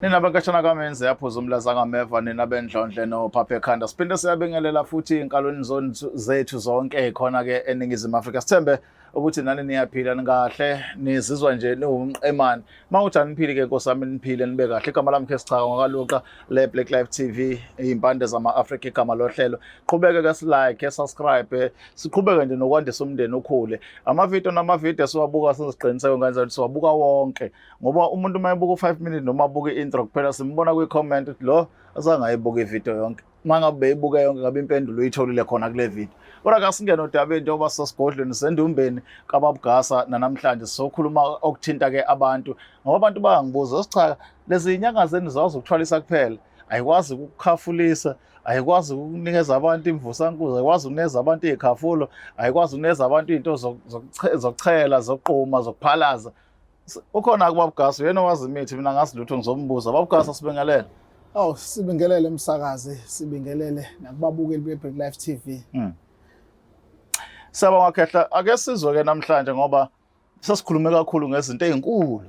Nina benkashana kamenzi yaphuza umlaza ngameva, nina bendlondle nophapha ekhanda. Siphinde siyabingelela futhi inkalweni zethu zonke khona ke eNingizimu Afrika. Sithembe ukuthi nani niyaphila, nikahle, nizizwa nje niwumqemane. Mawuthi aniphili ke, Nkosi yami, niphile nibe kahle. Igama lami Khesichaka ngakaluqa le Black Life TV, impande zama Africa igama lohlelo. Qhubeke ke si-like, subscribe, siqhubeke nje nokwandisa umndeni ukhule. Amavidiyo namavidiyo siwabuka siziqiniseko ngenza ukuthi siwabuka wonke. Ngoba umuntu uma ebuka u-5 minutes noma abuka i-intro kuphela, simbona kwi-comment ukuthi lo azangayibuka ividiyo yonke. Uma ngabe beyibuka yonke, ngabe impendulo uyitholile khona kule video. Kodwa kasingene odabeni, njengoba sisesigodlweni sendumbeni kaBabugasa nanamhlanje sizokhuluma okuthinta-ke abantu, ngoba abantu bayangibuza, sicha, lezi nyanga zenu zazi ukuthwalisa kuphela, ayikwazi ukukhafulisa, ayikwazi ukunikeza abantu imvusankuzo, ayikwazi ukunikeza abantu iy'khafulo, ayikwazi ukunikeza abantu iy'nto zokuchela, zokuquma, zokuphalaza. Ukhona kuBabugasa, uyena owazi imithi, mina ngazi lutho, ngizombuza. Babugasa, sibingelele. Oh, sibingelele umsakazi, sibingelele nakubabukeli be-Black Life TV. Siyabonga Khehla, ake sizwe ke namhlanje ngoba sesikhulume kakhulu ngezinto ezinkulu.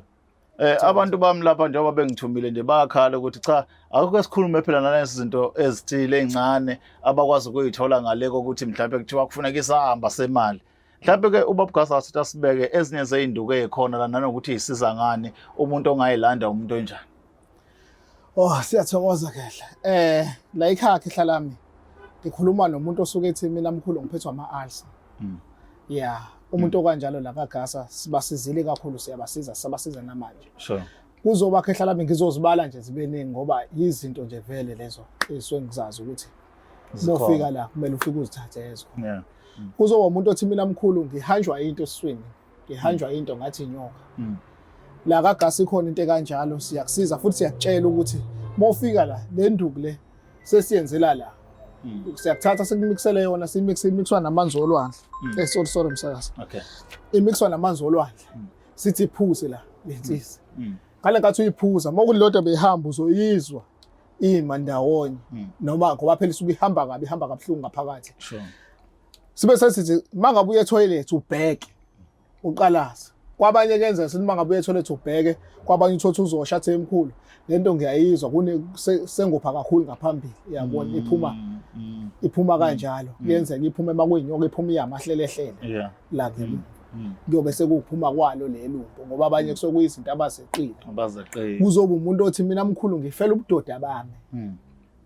Abantu bami lapha njengoba bengithumile nje bayakhala ukuthi cha, akukho esikhulume phela nalezi zinto ezithile ezincane abakwazi ukuyithola ngale kokuthi mhlawumbe kuthiwa kufuneka isamba semali. Mhlawumbe ke uBabugasa asithi asibeke ezinye zeyinduku ezikhona la, nanokuthi isiza ngani, umuntu ongayilanda umuntu onjani. Oh, siyathokoza Khehla. La ekhaya, Khehla lami, ngikhuluma nomuntu osuke ethi, "Mina mkhulu, ngiphethwe ama-ulcer." Yeah, umuntu okanjalo la kaGasa sibasizile kakhulu, siyabasiza, sisabasiza namanje. Kuzoba, Khehla lami, ngizozibala nje zibe ningi ngoba izinto nje vele lezo esuke ngizazi ukuthi mofika la kumele ufike uzithathe lezo. Kuzoba umuntu othi, "Mina mkhulu, ngihanjwa into esiswini, ngihanjwa into ngathi inyoka." La kaGasa ikhona into ekanjalo, siyakusiza futhi siyakutshela ukuthi mofika la, le nduku le sesiyenzela la. Siyakuthatha sikumixele yona, siyimixe, imixwa namanzi olwandle. Sorry, sorry msakazi. Imixwa namanzi olwandle. Sithi iphuze la lensisi. Ngale nkathi uyiphuza, uma kulilodwa behamba uzoyizwa ima ndawonye noma ngoba phela isuke ihamba kabi, ihamba kabuhlungu ngaphakathi. Sibe sesithi mangabe uye toilet ubheke uqalaze. Kwabanye kuyenzeka sithi mangabe uye toilet ubheke, kwabanye uthothi uzosha athi, "Emkhulu, lento ngiyayizwa kune sengopha kakhulu ngaphambili," uyabona, iphuma iphuma kanjalo. Kuyenzeka iphume makuyinyoka, iphuma iyamahlelehlele la ngemuva. Kuyobe sekuphuma kwalo lelumbo ngoba abanye kusuke kuyizinto abazeqile. Abazeqile. Kuzoba umuntu othi, "Mina mkhulu, ngifela ubudoda bami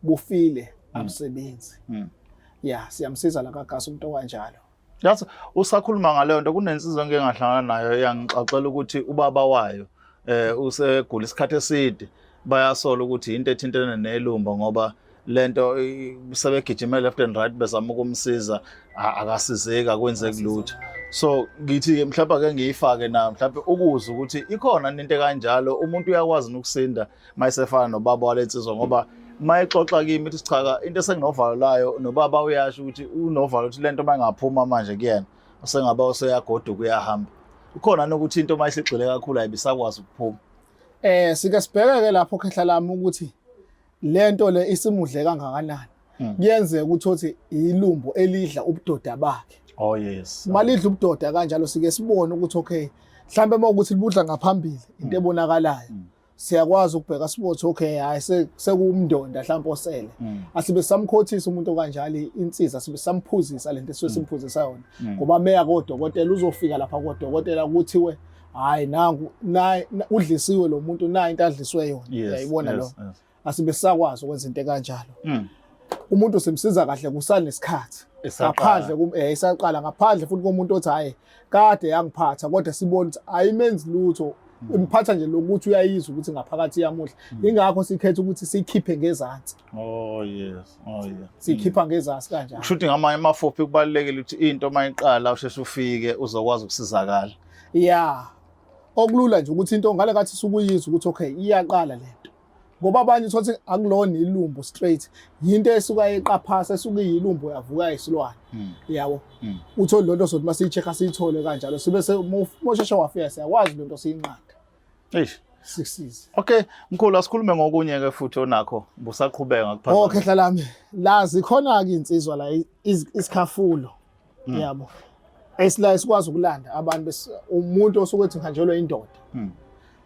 bufile, abusebenzi." Ya, siyamsiza la kaGasa umuntu okanjalo. Yazi, usakhuluma ngaleyo nto, kunensizwa engike ngahlangana nayo yangixoxela ukuthi ubaba wayo usegula isikhathi eside, bayasola ukuthi into ethintene nelumbo ngoba lento sebegijime left and right bezama ukumsiza, akasizeki, akwenzeki lutho. So ngithi mhlawumbe ake ngiyifake na mhlawumbe ukuze ukuthi ikhona into kanjalo, umuntu uyakwazi ukusinda mayesefana nobaba walensizwa, ngoba mayexoxa kimi ithi, "Sichaka, into esenginovalo layo, nobaba uyasho ukuthi unovalo ukuthi lento mayingaphuma manje kuyena usengaba useyagoduka, uyahamba." Ukhona nokuthi into mayisigxile kakhulu ayibisakwazi ukuphuma? Sike sibheke ke lapho, khehla lami, ukuthi lento le isimudle kangakanani. Kuyenzeka ukuthi uthi ilumbo elidla ubudoda bakhe. Malidla ubudoda kanjalo, sike sibone ukuthi okay, mhlambe uma ukuthi libudla ngaphambili, into ebonakalayo, siyakwazi ukubheka sibone ukuthi okay, hayi, sekuwumndonda mhlawumbe osele. Asibe samkhothisa umuntu okanjalo insiza, sibe samphuzisa lento esuke simphuzisa yona, ngoba meya kodokotela uzofika lapha kodokotela kuthiwe, "Hayi, nangu udlisiwe lo muntu, nayi into adliswe yona." Uyayibona lo, asibe sakwazi ukwenza into ekanjalo. Umuntu simsiza kahle kusanesikhathi. Isaqala. Ngaphandle isaqala, ngaphandle futhi komuntu othi, "Hayi, kade yangiphatha," kodwa sibona ukuthi ayimenzi lutho, imphatha nje lokuthi uyayizwa ukuthi ngaphakathi iyamudla. Ingakho sikhetha ukuthi siyikhiphe ngezansi. Oh yes, oh yeah. Siyikhipha ngezansi kanjalo. Kusho ukuthi ngamanye amafuphi kubalulekile ukuthi into uma iqala usheshe ufike uzokwazi ukusizakala. Ya, okulula nje ukuthi into ngale kathi sukuyizwa ukuthi okay, iyaqala lento, ngoba abanye uthothi akulona ilumbo straight, yinto esuka yeqaphasa, esuke iyilumbo yavuka isilwane, yabo. Uthole lonto sothi masiyi-check-a siyithole kanjalo, sibe mosheshe wafika, siyakwazi lento siyinqanda, Eish. sikusize. Okay, mkhulu, asikhulume ngokunye ke futhi onakho busaqhubeka Oh, ngakuphazamisa. khehla lami, la zikhona-ke iy'nsizwa la, isikhafulo, yabo, esila esikwazi ukulanda abantu, umuntu osuke ethi ngihanjelwe indoda,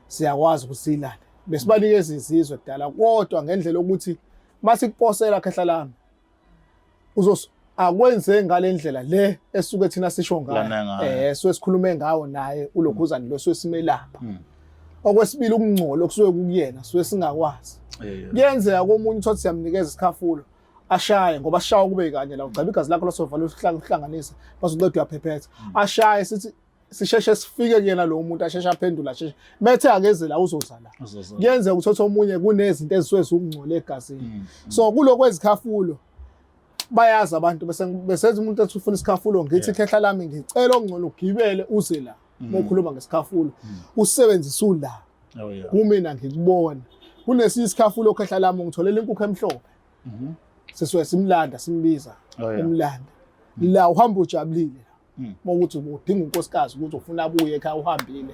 siyakwazi ukuthi siyilande. Besibanikeza izizwe kudala, kodwa ngendlela yokuthi masikuposela khehla lami uzos akwenze ngalendlela le esuke thina sisho ngayo, suke sikhulume ngawo naye ulokhuzane lo suke simelapha. Okwesibili, ukungcola okusuke kukuyena suke singakwazi. Kuyenzeka komunye uthothi siyamnikeza isikhafulo ashaye, ngoba sishawa kube kanye la ugcaba igazi lakho lasovala uhlanganise basuqeda uyaphephetha, ashaye, sithi sisheshe sifike kuyena lo muntu, asheshe aphendula, asheshe methe akeze la uzoza la. Kuyenzeka ukuthi omunye kunezinto ezisuke zikungcola egazini. So kuloko ezikhafulo bayazi abantu, bese besenza umuntu ethi ufuna isikhafulo, ngithi khehla lami ngicela okungcono ugibele uze la. Uma ukhuluma ngesikhafulo usebenzisa ula kumina ngikubona kunesinye isikhafulo, khehla lami, ngitholela inkukhu emhlophe, sisuke simlanda, simbiza umlanda la, uhamba ujabulile uma ukuthi udinga unkosikazi, ukuthi ufuna abuye ekhaya uhambile.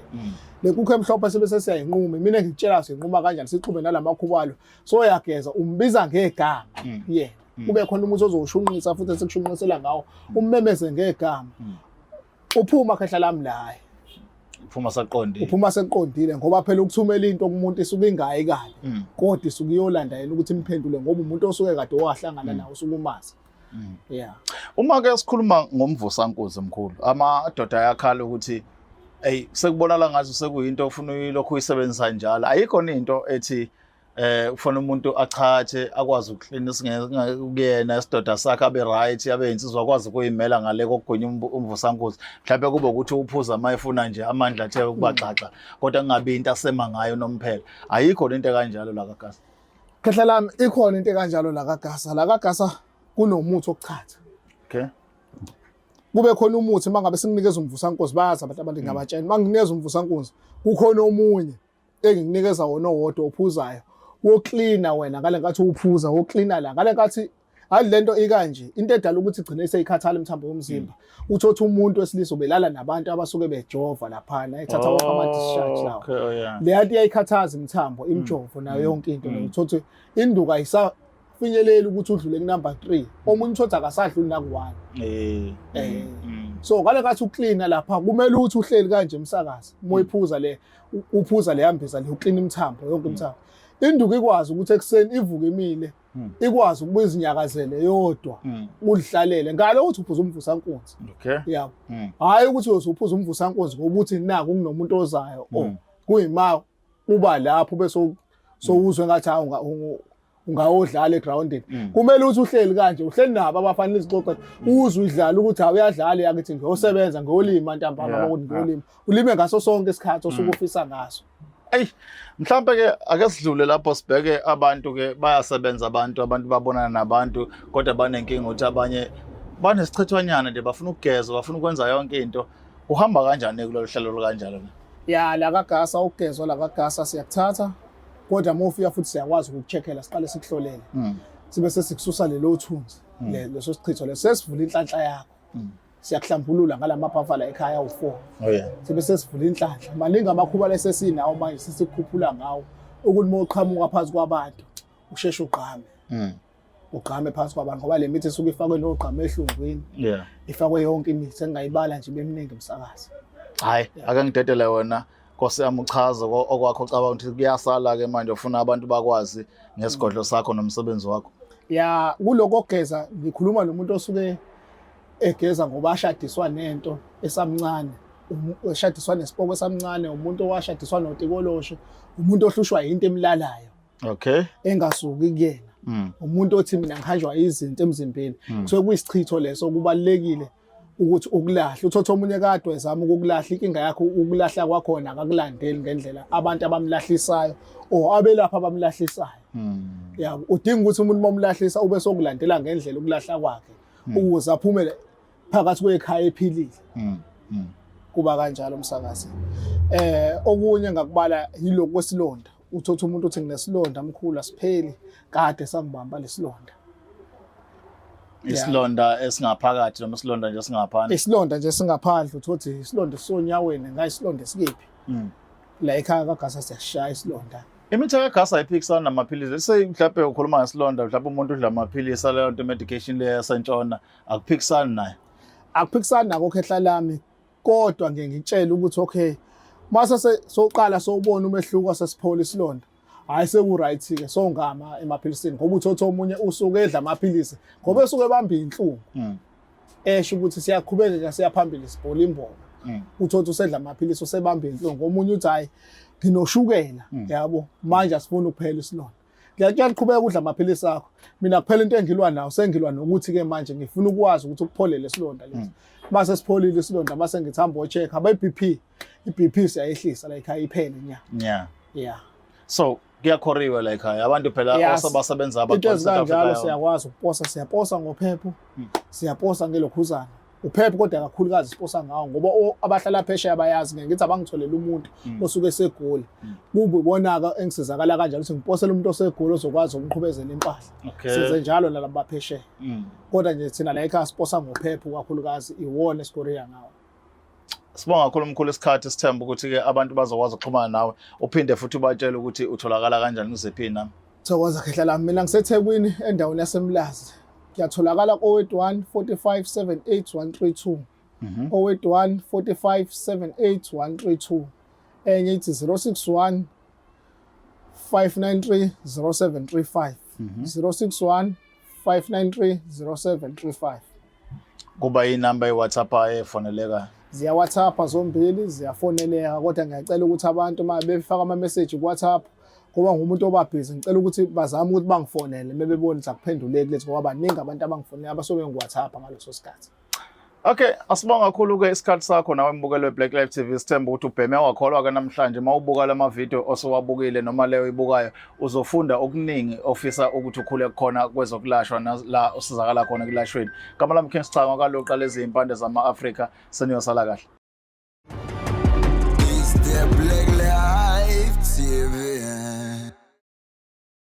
Le nkukhu emhlophe sibe sesiyayinquma, mina ngikutshela sinquma kanjani, sixube nalamakhubalo, so uyageza, umbiza ngegama yena, kube khona umuntu ozowushunqisa futhi esikushunqisela ngawo, ummemeze ngegama, uphuma khehla lami la. Uphuma saqondile. Uphuma seqondile, ngoba phela ukuthumela into kumuntu isuke ingayi kahle, kodwa isuke iyolanda yena ukuthi imphendule, ngoba umuntu osuke kade wahlangana nawe usuke umazi. Yeah. Uma ke sikhuluma ngomvusankuzi mkhulu, amadoda ayakhala ukuthi ey, sekubonakala ngathi sekuyinto ofuna uyilokhu uyisebenzisa njalo. Ayikho into ethi ufuna umuntu achathe akwazi ukuklina kuyena isidoda sakhe, abe right, abe insizwa, akwazi ukuyimela ngale kokugwinya umvusankuzi. Mhlawumbe kube ukuthi uphuza uma efuna nje amandla athe ukubaxaxa, kodwa kungabi into asema ngayo nomphela. Ayikho lento kanjalo la kaGasa? Khehla lami, ikhona into ekanjalo la kaGasa. La kaGasa kunomuthi wokuchatha. Kube khona umuthi uma ngabe sikunikeza umvusankosi, bayazi abantu abaningi, ngabatshela uma ngikunikeza umvusankosi kukhona omunye engikunikeza wona owodwa ophuzayo woklina wena ngale nkathi uwuphuza, woklina la ngale nkathi. Hayi, lento ikanje, into edala ukuthi igcine seyikhathala imithambo yomzimba, uthothi umuntu wesilisa ubelala nabantu abasuke bejova laphana, ethatha wonke ama-discharge lawo. Okay, oh yeah. Leya nto iyayikhathaza imithambo, imijovo nayo yonke into leyo. Uthothi induku ayisafinyeleli ukuthi udlule ku-number 3, omunye uthothi akasadluli naku-1. So ngale nkathi uklina lapha, kumele ukuthi uhleli kanje emsakazi, uma uyiphuza le, uphuza le yambiza le, uklina imithambo yonke imithambo, induku ikwazi ukuthi ekuseni ivuke imile, ikwazi ukubuya izinyakazele yodwa, udlalele ngale ukuthi uphuza umvusankunzi. Yabo, hhayi ukuthi uyoze uphuza umvusankunzi ngoba uthi naku kunomuntu ozayo, oh, kuyima uba lapho bese sowuzwe ngathi hawu, ungawodlala egroundini. Kumele ukuthi uhleli kanje, uhleli nabo abafana, izixoxe, uzwe udlala ukuthi hawu, uyadlala yakithi, ngiyosebenza, ngiyolima ntambama, ukuthi ngiyolima, ulime ngaso sonke isikhathi osuke ufisa ngaso. Ey, mhlambe ke ake sidlule lapho, sibheke abantu ke. Bayasebenza abantu babonana nabantu, kodwa banenkinga ukuthi abanye banesichithwanyana nje, bafuna ukugeza, bafuna ukwenza yonke into. Uhamba kanjani kulolu hlelo olukanjalo na? Ya, la kaGasa, ukugezwa la kaGasa siyakuthatha, kodwa uma ufika futhi siyakwazi ukuku-check-ela, siqale sikuhlolele, sibe sesikususa lelo thunzi, leso sichitho leso, sesivula inhlanhla yakho. Siyakuhlambulula ngalamabhavu la ekhaya awu-4. Sibe sesivula inhlanhla. Maningi amakhuba lesesinawo manje, sesikukhuphula ngawo ukuthi uma uqhamuka phansi kwabantu usheshe ugqame, ugqame phansi kwabantu, ngoba le mithi isuke ifakwe nogqame ehlungwini, ifakwe yonke imithi engingayibala nje, beminingi umsakazi. Hayi, ake ngidedele wena Nkosi yami, uchaze okwakho ocabanga ukuthi kuyasala ke manje, ufuna abantu bakwazi ngesigodlo sakho nomsebenzi wakho. Ya, kuloko okugeza, ngikhuluma nomuntu osuke egeza ngoba ashadiswa nento esamncane, eshadiswa nesipoko esamncane, umuntu owashadiswa notikoloshe, umuntu ohlushwa into emlalayo engasuki kuyena, umuntu othi mina ngihanjwa izinto emzimbeni, kusuke kuyisichitho leso. Kubalulekile ukuthi ukulahle. Uthothe omunye kade ezama ukukulahla, inkinga yakho ukulahla kwakhona akakulandeli ngendlela abantu abamlahlisayo or abelapha abamlahlisayo. Yabo, udinga ukuthi umuntu momlahlisa ube sokulandela ngendlela ukulahla kwakhe ukuze aphumele phakathi kwekhaya ephilile. Kuba kanjalo umsakazi. Okunye ngakubala yilokhu kwesilonda. Uthotha umuntu uthi nginesilonda mkhulu, asipheli, kade sangibamba lesilonda. Isilonda esingaphakathi noma isilonda nje esingaphandle? Isilonda nje singaphandle, uthothi isilonda esonyaweni, ngayisilonda esikephi. La ekhaya kaGasa siyashaya isilonda. Imithi kaGasa ayiphikisana namaphilisi. Let's say mhlawumbe ukhuluma ngesilonda, mhlawumbe umuntu udla amaphilisi aleyo nto, medication le yasentshona, akuphikisani naye? Akuphikisani nako khehla lami, kodwa ngeke ngitshele ukuthi okay, mase soqala sowubona umehluko, sesiphola isilonda. Hhayi, seku-right-ke, songama emaphilisini, ngoba uthotha omunye usuke edla amaphilisi ngoba esuke ebamba iy'nhlungu, esho ukuthi siyaqhubekeka siyaphambili, sibhola imbobo. Uthotha usedla amaphilisi, usebamba iy'nhlungu. Omunye uthi, hhayi, nginoshukela, yabo, manje asifuni ukuphela isilonda. Ngiyaqhubeka udla amaphilisi akho, mina kuphela into engilwa nawo, sengilwa nokuthi-ke manje ngifuna ukwazi ukuthi ukupholele isilonda lesi. Mase sipholile isilonda, mase ngithi hamba o-check abe-BP, i-BP siyayehlisa la ekhaya, iphele nya. Yeah. So kuyakhoriwe la ekhaya, abantu phela osebasebenza into ezikanjalo siyakwazi ukuposa, siyaposa ngophepho, siyaposa ngelokhuzana uphepho, kodwa kakhulukazi siposa ngawo ngoba abahlala phesheya bayazi. Ngeke ngithi abangitholele umuntu osuke esegoli, kube ibona-ke engisizakala kanjalo ukuthi ngiposele umuntu osegoli ozokwazi ukumqhubezela impahla. Senze njalo nalabo baphesheya, kodwa nje thina la ekhaya siposa ngophepho kakhulukazi, iwona esikoriya ngawo. Sibonga kakhulu mkhulu isikhathi, sithemba ukuthi-ke abantu bazokwazi ukuxhumana nawe, uphinde futhi ubatshele ukuthi utholakala kanjani, uzephi nami. Thokoza khehla lami, mina ngiseThekwini endaweni yaseMlazi. Ngiyatholakala ko-81 45 78 132. 081 45 78 132. Enye ithi 061 593 0735. 061 593 0735. Kuba inamba ye-WhatsApp efoneleka? Ziya-WhatsApp zombili, ziyafoneleka, kodwa ngiyacela ukuthi abantu uma befaka ama-message ku-WhatsApp, ngoba ngumuntu oba-busy, ngicela ukuthi bazame ukuthi bangifonele uma bebona ukuthi akuphenduleki lethi, ngoba baningi abantu abangifonela abasuke ngi-WhatsApp ngaleso sikhathi. Okay, asibonga kakhulu-ke isikhathi sakho nawe mbukelo we-Black Life TV. Sithemba ukuthi ubheme wakholwa-ke namhlanje. Uma ubuka la mavidiyo osowabukile noma leyo ibukayo, uzofunda okuningi ofisa ukuthi ukhule khona kwezokulashwa la usizakala khona ekulashweni. Gama lami King Sichango kaLuqa lezi impande zama-Afrika, seniyosala kahle. It's the Black